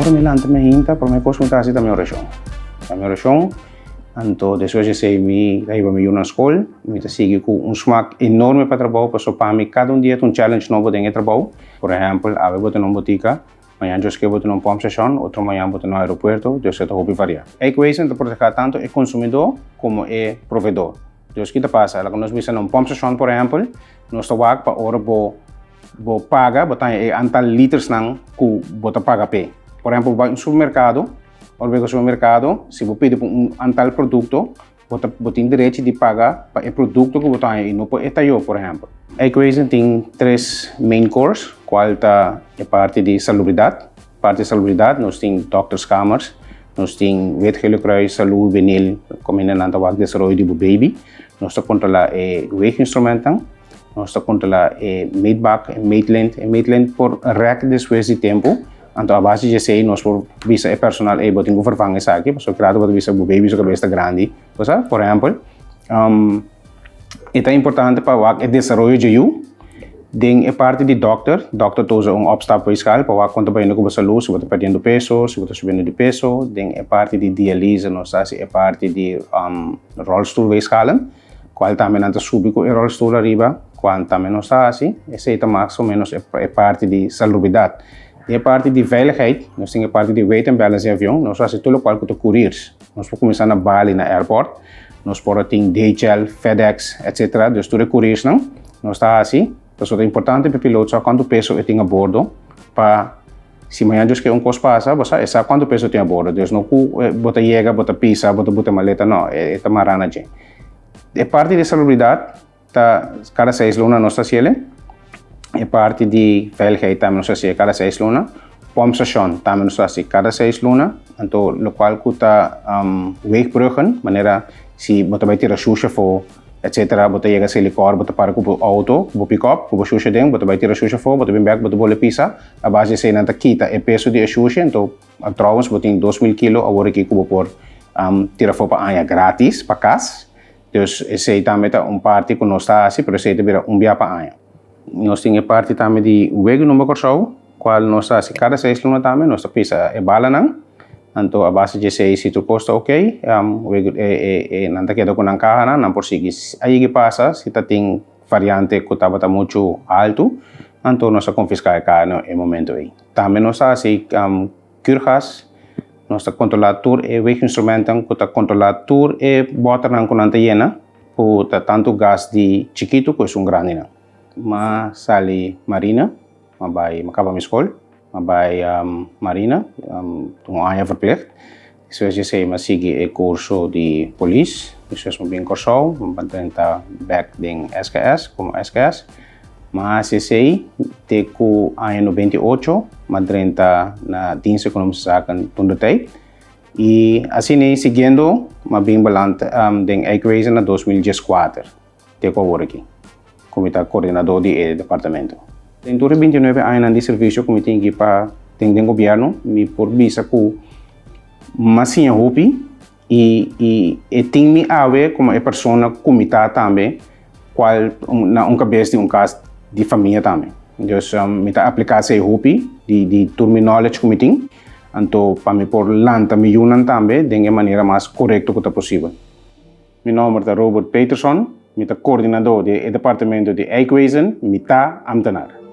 Ora mi lanta mainta, promé kos ku mi ta hasi ta mi orashon. Ta mi orashon, anto despues di esei mi ta hiba mi yu na skol. Mi ta sigui ku un smak enorme pa trabou, pasobra pa mi kada un dia ta un challenge nobo den e trabou. Por ehèmpel, awe bo ta na un botika, mañan djoske bo ta na un pòmpstashon, otro mañan bo ta na un aeropuerto, dus e ta hopi variá. Eikwezen ta protehá tantu e konsumidó komo e proveedor. Dus ki ta pasa? Laga nos bisa na un pòmpstashon por ehèmpel, nos ta wak pa ora bo bo paga, bo ta haña e antal litersnan ku bo ta paga p'e. Por ehèmpel, bo bai un supermerkado, ora bo bai un supermerkado, si bo pidi pa un antal produkto, bo ta bo tin derechi di paga pa e produkto ku bo ta haña i no pa e tayó, por ehèmpel. Eikwezen tin tres main course, kual ta e parti di salubridat. Parti di salubridat nos tin dokterskamers, nos tin Wit Gele Kruis, Salú Hubenil, kaminda nan ta wak desaroyo di bo baby. Nos ta kontrolá e weeginstrumentnan, nos ta kontrolá e meetbak, e meetlint. E meetlint por rèk despues di tempu, anto a base di esei nos por bisa e personal, ey bo tin ku vervang esaki, pasobra ki rato bo ta bisa bo baby su kabes ta grandi, bo sa, por ehèmpel. E ta importante pa wak e desaroyo dje yu den e parti di dòkter. Dòkter ta usa un opstapweegschaal pa wak kon ta bayendo ku bo salú, si bo ta perdiendo peso, si bo ta subiendo di peso. Den e parti di dialyse nos ta hasi e parti di rolstoelweegschalen, kual tambe nan ta subi ku e rolstoel ariba, kual tambe nos ta hasi. Esei ta mas o ménos e parti di salubridat. Den e parti di veiligheid nos tin e parti di weight and balance di avion. Nos ta hasi tur lokual ku ta couriers. Nos por kuminsá na Bali na airport. Nos por a tin DHL, FedEx, etc. Dus tur e couriersnan nos ta hasi. Pasobra ta importante pa e piloto sa kuantu peso e tin a bordo pa si mañana Dios ke un kos pasa, bo sa e sa kuantu peso e tin a bordo. Dus no ku bo ta yega, bo ta pisa, bo ta buta e maleta, no, e ta mará na dje. E parti di salubridat ta kada seis luna nos ta hasiel. E parti di veiligheid tambe nos ta hasiel kada seis luna. Pompstation tambe nos ta hasi kada seis luna. Anto lokual ku ta weegbruggen, manera si bo ta bai tira shusha afó, etcetera, bo ta yega Selikor, bo ta para ku bo outo, ku bo pikòp, ku bo shusha den, bo ta bai tira shusha afó, bo ta bin bèk, bo ta bole pisa. A base di esei nan ta kita e peso di e shusha, anto trouwens bo tin 2000 kilo awor aki ku bo por tira afó pa aña gratis pa kas. Dus esei tambe ta un parti ku nos ta hasi, pero esei ta bira un bia pa aña. Nos tin e parti tambe di Wega Number Kòrsou, kual nos ta hasi kada seis luna tambe, nos ta pisa e balanan, anto a base di esei si tur kos ta oke, nan ta keda ku nan kahanan, nan por sigui. A yegi pasa si ta tin variante ku tabata muchu altu, anto nos ta konfiská e kaha na e momento ei. Tambe nos ta hasi Keurgas, nos ta kontrolá tur e weeginstrumentennan ku ta kontrolá tur e bòternan ku nan ta yena ku ta tantu gas di chikitu ku esun grandinan. M'a sali marina, m'a bai, m'a kaba mi skol, m'a bai marina, un aña verplicht. Despues di esei m'a sigui e kurso di polis, despues m'a bin Kòrsou, m'a drenta bèk den SKS komo SKS. M'a hasi esei te ku aña 98 m'a drenta na Dienst Economische Zaken toentertijd. I asina ei siguiendo m'a bin beland den Eikwezen na 2014 te ku awor aki ku mi ta koordinadó di e departamento. Den tur e 29 añanan di servisio ku mi tin aki pa den den gobièrnu mi por bisa ku m'a siña hopi I i e tin mi awe komo e persona ku mi ta tambe, kual na un kabes di un kas di famia tambe. Dus mi ta apliká esei hopi di di tur mi knowledge ku mi tin, anto pa mi por lanta mi yunan tambe den e manera mas korekto ku ta posibel. Mi nòmber ta Robert Peterson, mi ta koordinadó di e departamento di Eikwezen, mi ta amtenar.